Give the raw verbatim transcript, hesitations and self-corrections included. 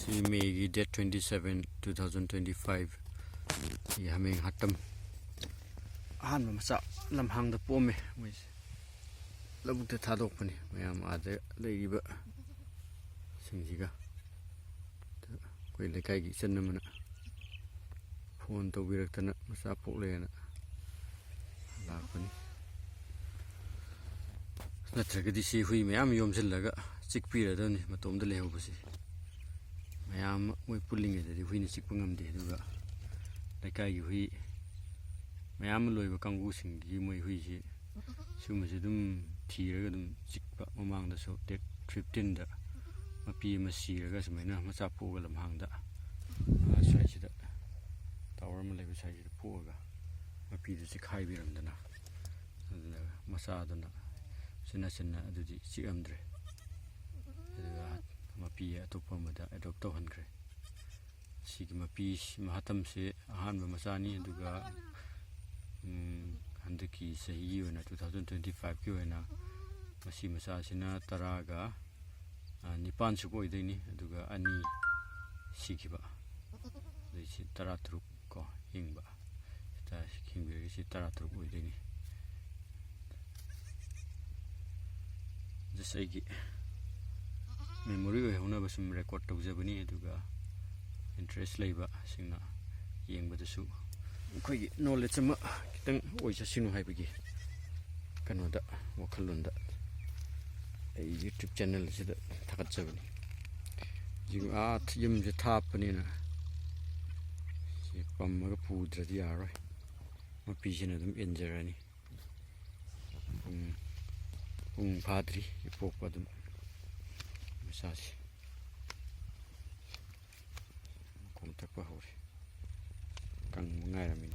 ꯁꯤ ꯃꯦꯒꯤ date twenty seven, two thousand twenty five. ꯁꯤ ꯍꯥꯃꯦꯡ ꯍꯥꯠꯇꯝ ꯑꯍꯥꯟꯕ ꯃꯆꯥ ꯂꯝꯍꯥꯡꯗ ꯄꯣꯛꯑꯝꯃꯦ꯫ ꯃꯣꯏꯁꯦ ꯂꯧꯕꯨꯛꯇ ꯊꯥꯗꯣꯛꯄꯅꯤ꯫ ꯃꯌꯥꯝ ꯑꯥꯗ ꯂꯩꯔꯤꯕ ꯁꯤꯡꯁꯤꯒ꯫ ꯑꯩꯈꯣꯏ ꯂꯩꯀꯥꯏꯒꯤ ꯏꯆꯟ ꯑꯃꯅ ꯐꯣꯟ ꯇꯧꯕꯤꯔꯛꯇꯅ ꯃꯆꯥ ꯄꯣꯛꯂꯦꯅ ꯂꯥꯛꯄꯅꯤ꯫ ꯅꯠꯇ꯭ꯔꯒꯗꯤ ꯁꯤ ꯍꯨꯏ ꯃꯌꯥꯝ ꯌꯣꯝꯁꯤꯜꯂꯒ ꯆꯤꯛꯄꯤꯔꯗꯕꯅꯤ ꯃꯇꯣꯝꯗ ꯂꯩꯍꯧꯕꯁꯤ꯫ ꯃꯌꯥꯝ ꯑꯃ ꯃꯣꯏ ꯄꯨꯜꯂꯤꯉꯩꯗꯗꯤ ꯍꯨꯏꯅ ꯆꯤꯛꯄ ꯉꯝꯗꯦ꯫ ꯑꯗꯨꯒ ꯂꯩꯀꯥꯏꯒꯤ ꯍꯨꯏ ꯃꯌꯥꯝ ꯑꯃ ꯂꯣꯏꯕ ꯀꯥꯡꯕꯨꯁꯤꯡꯒꯤ ꯃꯣꯏ ꯍꯨꯏꯁꯤ ꯁꯤꯒꯨꯝꯕꯁꯤ ꯑꯗꯨꯝ ꯊꯤꯔꯒ ꯑꯗꯨꯝ ꯆꯤꯛꯄ꯫ ꯃꯃꯥꯡꯗꯁꯨ ꯗꯦꯠ ꯐꯤꯐꯇꯤꯟꯗ ꯃꯄꯤ ꯑꯃ ꯁꯤꯔꯒ ꯁꯨꯃꯥꯏꯅ ꯃꯆꯥ ꯄꯣꯛꯑꯒ ꯂꯝꯍꯥꯡꯗ, ꯑ, ꯁ꯭ꯋꯥꯏꯁꯤꯗ ꯇꯥꯋꯔ ꯑꯃ ꯂꯩꯕ ꯁ꯭ꯋꯥꯏꯁꯤꯗ ꯄꯣꯛꯑꯒ ꯃꯄꯤꯗꯨ ꯆꯤꯛꯈꯥꯏꯕꯤꯔꯝꯗꯅ, ꯑꯗꯨꯅ ꯃꯆꯥꯗꯨꯅ ꯆꯤꯟꯅ ꯆꯤꯟꯅ ꯑꯗꯨꯗꯤ ꯆꯤꯛꯑꯝꯗ꯭ꯔꯦ꯫ ꯑꯗꯨꯒ ꯃꯄꯤ ꯑꯇꯣꯞꯄ ꯑꯃꯗ ꯑꯦꯗꯣꯞ ꯇꯧꯍꯟꯈ꯭ꯔꯦ꯫ ꯁꯤꯒꯤ ꯃꯄꯤ ꯃꯍꯥꯇꯝꯁꯦ ꯑꯍꯥꯟꯕ ꯃꯆꯥꯅꯤ꯫ ꯑꯗꯨꯒ, ꯎꯝ, ꯍꯟꯗꯛꯀꯤ ꯆꯍꯤꯒꯤ ꯑꯣꯏꯅ, ꯇꯨ ꯊꯥꯎꯖꯟ ꯇ꯭ꯋꯦꯟꯇꯤ ꯐꯥꯏꯚꯀꯤ ꯑꯣꯏꯅ ꯃꯁꯤ ꯃꯆꯥꯁꯤꯅ ꯇꯔꯥꯒ, ꯑ, ꯅꯤꯄꯥꯟ ꯁꯨꯕ ꯑꯣꯏꯗꯣꯏꯅꯤ꯫ ꯑꯗꯨꯒ ꯑꯅꯤ ꯁꯤꯈꯤꯕ, ꯑꯗꯩ ꯁꯤ ꯇꯔꯥ ꯇꯔꯨꯛ ꯀꯣ ꯍꯤꯡꯕ꯫ ꯁꯤꯗ ꯍꯤꯡꯕꯤꯔꯒ ꯁꯤ ꯇꯔꯥ ꯇꯔꯨꯛ ꯑꯣꯏꯗꯣꯏꯅꯤ꯫ Just ꯑꯩꯒꯤ memory ꯑꯣꯏꯍꯧꯅꯕ ꯁꯨꯝ record ꯇꯧꯖꯕꯅꯤ꯫ ꯑꯗꯨꯒ interest ꯂꯩꯕꯁꯤꯡꯅ ꯌꯦꯡꯕꯗꯁꯨ ꯑꯩꯈꯣꯏꯒꯤ knowledge ꯑꯃ ꯈꯤꯇꯪ ꯑꯣꯏꯖꯁꯅꯨ ꯍꯥꯏꯕꯒꯤ ꯀꯩꯅꯣꯗ, ꯋꯥꯈꯜꯂꯣꯟꯗ ꯑꯩ YouTube channel ꯑꯁꯤꯗ ꯊꯥꯒꯠꯆꯕꯅꯤ꯫ ꯍꯧꯖꯤꯛ ꯑꯥ ꯌꯨꯝꯁꯦ ꯊꯥꯞꯄꯅꯤꯅ ꯁꯤ ꯄꯝꯃꯒ ꯄꯨꯗ꯭ꯔꯗꯤ ꯌꯥꯔꯔꯣꯏ꯫ ꯃꯄꯤꯁꯤꯅ ꯑꯗꯨꯝ ꯏꯟꯖꯔꯅꯤ꯫ ꯄꯨꯡ, ꯄꯨꯡ ꯐꯥꯗ꯭ꯔꯤ ꯄꯣꯛꯄ ꯑꯗꯨꯝ ꯃꯆꯥꯁꯤ꯫ ꯃꯈꯣꯝ ꯊꯛꯄ ꯍꯧꯔꯦ꯫ ꯀꯪꯕ ꯉꯥꯏꯔꯝꯃꯤ꯫